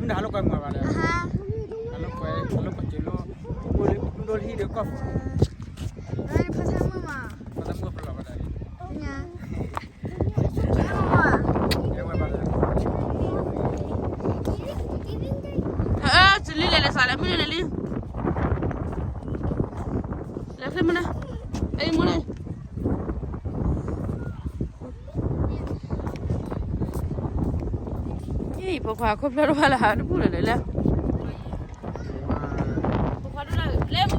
ဟးလိာ်ကွဲမုာ်ဘၣ်လဲၣ်, ဟးလိာ်ကွဲ, ဟးလိာ်ကွဲက့ၤလိာ်, မုၢ်ဒိၣ်လၢဟံၣ်ဒီးကီၢ်ဖိ, ဖီသၣ်မုၣ်မး, ဖီသၣ်မုၣ်ပလီၢ်ဘၣ်ဒီး, ဝဲဘၣ်လဲၣ်, စလံလဲၤလဲၤစးလဲၣ် မုၢ်န့ၣ်လံ, လဲၤဖျဲၣ်မုၢ်န့ၣ်, အဲၣ်မုၢ်န့ၣ် ဖိခွါခိၣ်ဖျၢၣ်တဖၣ်လၢဟးတပူၤလၢၤလဲၣ်, ဖိခွါဒိၣ်ဒၣ်လဲၣ်မူ,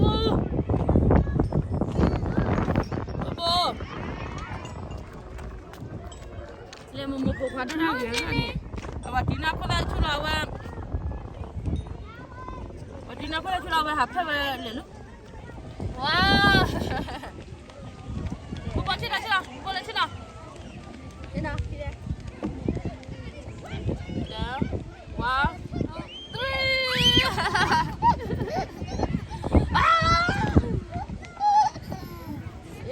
ဘိ, လဲၤမူမူဖိခွါဒိၣ်ဒၣ်လဲၣ်, အဝဲတံၤနါခိၣ်သၣ်ဆူၣ်လီၤအဝဲ, အဝဲတံၤနါခိၣ်သၣ်ဆူၣ်လီၤအဝဲဟးဖျဲၣ်ဝဲလဲၤလၢ, ဝါ ပဘီထံၣ်နီၤထံၣ်နီၤ, ပဘီလၢထံၣ်နီၤ, ထံၣ်နီၤ, ဝါ, အဲ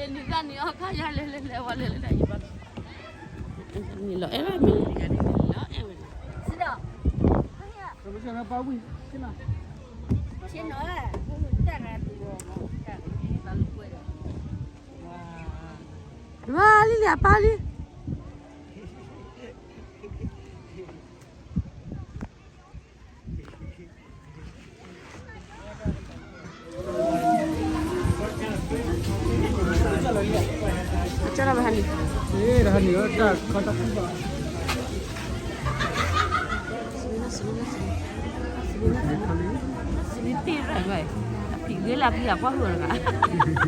နံၤသၣ်နံၤအီၣ်ခါယါလဲၤလဲၤလဲၤဝဲလဲၤလဲၤဒၣ်ယဘၣ်, နံၤလီၤအဲၣ်ဘၣ်မ့ၢ်လံ, နံၤလီၤအဲၣ်ဝဲန့ၣ်, ဝါလံလံအပၢ်လံ. ကၢ်လီၤဝဲဟးန့ၣ်, တၢ်ဟးန့ၣ်တၢ်ခီတၢ်ခူဘၣ်, တ့ၢ်ရၢ်ဝဲ, အဖံးဂ့ၤလၢဖံးအကွၢ်ဃုာ်တဂၤ, ဖံး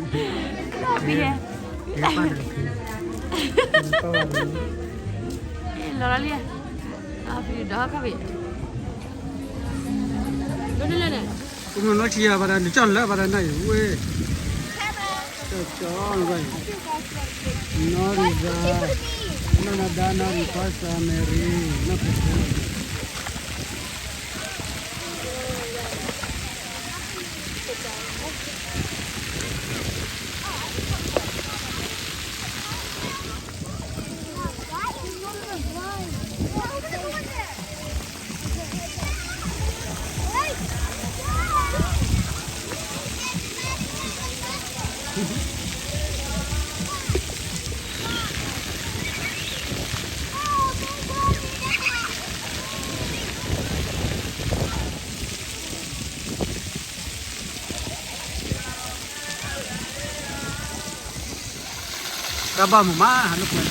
ဟဲ, လီၤလီၤလံ, အဖံးဒီးခါဘ့ၣ်, ဒိၣ်န့ၣ်လဲၣ်န့ၣ်, ပမ့ၢ်နီၢ်ထံယၤဘၣ်ဒီး နကၠီၣ်လၢဘၣ်ဒီးနၤအံၤဝဲ, ကၠီၣ်, နီၢ်ရံၣ်ဂၤ, နီၢ်နဒါ, နီၢ်ရံၣ်ဖီစၤ, မဲရံ, နီၢ်ဖုးဖုး တၢ်ဘၣ်မုာ်မး ဟးလိာ်ကွဲ,